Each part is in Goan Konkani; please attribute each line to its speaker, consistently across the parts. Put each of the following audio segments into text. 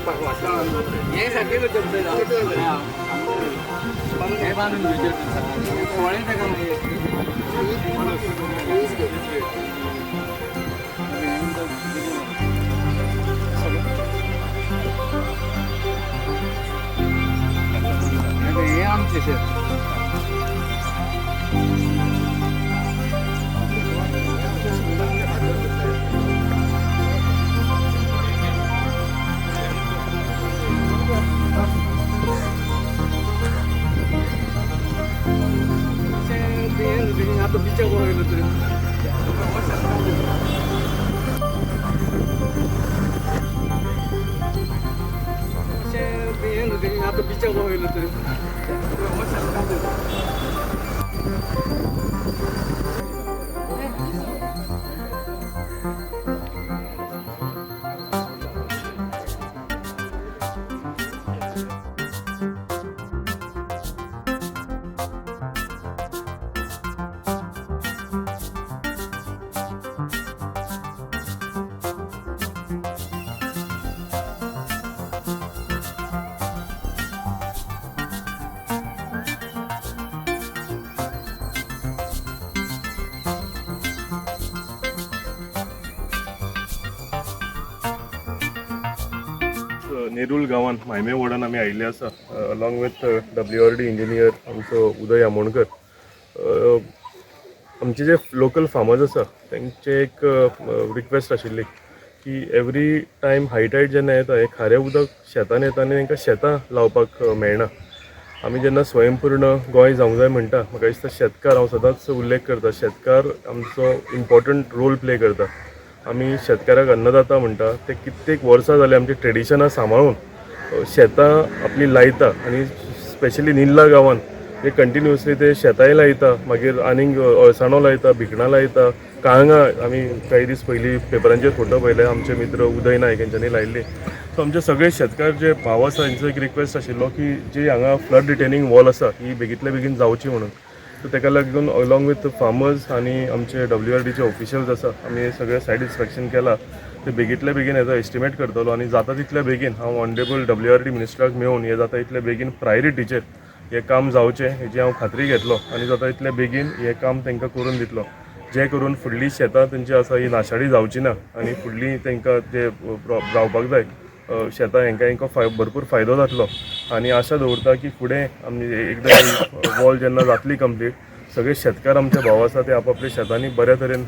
Speaker 1: हें सारकें करता. हें बांदून घेवचें, कोळें ताका मागीर. हें आमचें शेत. आतां बिचा करूंक गेलो तरी. अशें आतां बिचा करूंक गेलो तरी.
Speaker 2: नेरूल गांवांत मायमे वॉर्डान आमी आयिल्ले आसा, along with WRD engineer आमचो उदय आमोणकर. आमचे जे लोकल फार्मर्स आसा, तांचे एक रिक्वेस्ट आशिल्ली की एवरी टायम हाय टायड जेन्ना येता, हें खारें उदक शेतान येता आनी तांकां शेतां लावपाक मेळना. आमी जेन्ना स्वयंपूर्ण गोंय जावंक जाय म्हणटा, म्हाका दिसता शेतकार, हांव सदांच उल्लेख करता, शेतकार आमचो इम्पॉर्टंट रोल प्ले करता. आमी शेतकाराक अन्नदाता म्हणटा. ते कित्येक वर्सां जालीं आमची ट्रेडिशनां सांबाळून शेतां आपली लायता आनी स्पेशली निल्ला गांवान ते कंटिन्युअसली ते शेतांय लायता, मागीर आनीक अळसाणो लायता, भिकणां लायता, काळंगां. आमी काही दीस पयलीं पेपरांचेर फोटो पळयले, आमचे मित्र उदय नायक हेंच्यांनी लायिल्ली. सो आमचे सगळे शेतकार जे भाव आसा, हेंचो एक रिक्वेस्ट आशिल्लो की जी हांगा फ्लड रिटेनिंग वॉल आसा, ही बेगींतल्या बेगीन जावची म्हणून. सो ताका लागून अलॉंग विथ फार्मर्स आनी आमचे डब्ल्यू आर डीचे ऑफिशियल्स आसा, आमी सगळे सायट इन्स्पेक्शन केला. ते बेगींतल्या बेगीन हेजो एस्टिमेट करतलो आनी जाता तितल्या बेगीन हांव ऑनरेबल डब्ल्यू आर डी मिनिस्टराक मेळून हे जाता तितले बेगीन प्रायोरिटीचेर हें काम जावचें हेजी हांव खात्री घेतलो आनी जाता तितले बेगीन हें काम तांकां करून दितलो, जे करून फुडली शेतां तेंची आसा ही नाशाडी जावची ना आनी फुडली तांकां जे रावपाक जाय शेतां हेंकां भरपूर फायदो जातलो. आनी आशा दवरता की फुडें आमी एकदां वॉल जेन्ना जातली कंप्लीट, सगळे शेतकार आमचे भाव आसा, ते आपापल्या शेतांनी बऱ्या तरेन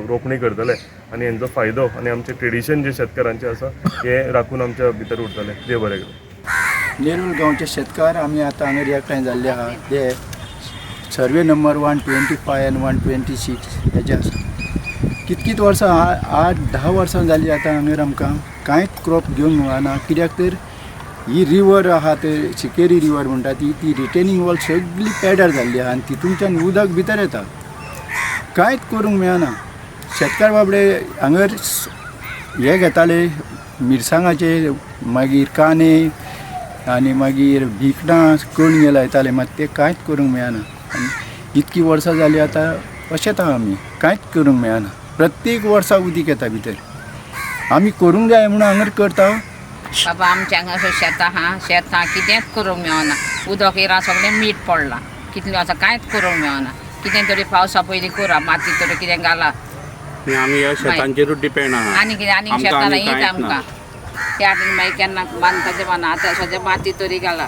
Speaker 2: रोपणी करतले आनी हेंचो फायदो आनी आमचें ट्रेडिशन जे शेतकारांचें आसा, हें राखून आमच्या भितर उरतलें. देव बरें करूं.
Speaker 3: नेरूल गांवचे शेतकार आमी आतां हांगा एकठांय जाल्ले आहा. ते survey number 125 आनी 126 हेजे आसा. कितकीत वर्सां, 8-10 वर्सां जालीं आतां हांगर आमकां कांयच क्रॉप घेवंक मेळना. कित्याक तर ही रिवर आहा, ते सिकेरी रिवर म्हणटा ती, ती रिटेनिंग वॉल सगळी पेड्यार जाल्ली आहा आनी तितूनच्यान उदक भितर येता. कांयच करूंक मेळना. शेतकार बाबडे हांगर हे घेताले, मिरसांगाचे, मागीर कांदे आनी मागीर भिकणां कणगे लायताले. मात ते कांयच करूंक मेळना आनी इतकीं वर्सां जालीं आतां अशेंच आहा. आमी कांयच करूंक मेळना. प्रत्येक वर्सा उदीक येता भितर. आमी करूंक जाय म्हणून हांगर करता.
Speaker 4: बाबा, आमच्या हांगासर शेतां आहा. शेतां कितेंच करूंक मेळना. उदक येयलां, सगळें मीठ पडलां. कितलें आसा, कांयच करूंक मेळना. कितें तरी पावसा पयलीं करा, माती तरी कितें घाला.
Speaker 5: आनी आमी ह्या शेतांचेरूच डिपेंड आहा.
Speaker 4: आनी कितें आनी
Speaker 5: आमकां
Speaker 4: शेतां
Speaker 5: आनी
Speaker 4: हीच
Speaker 5: कांयच ना.
Speaker 4: आमकां त्या हातीन मागीर केन्ना बांदपाचें बांद. आतां सद्या माती तरी घाला.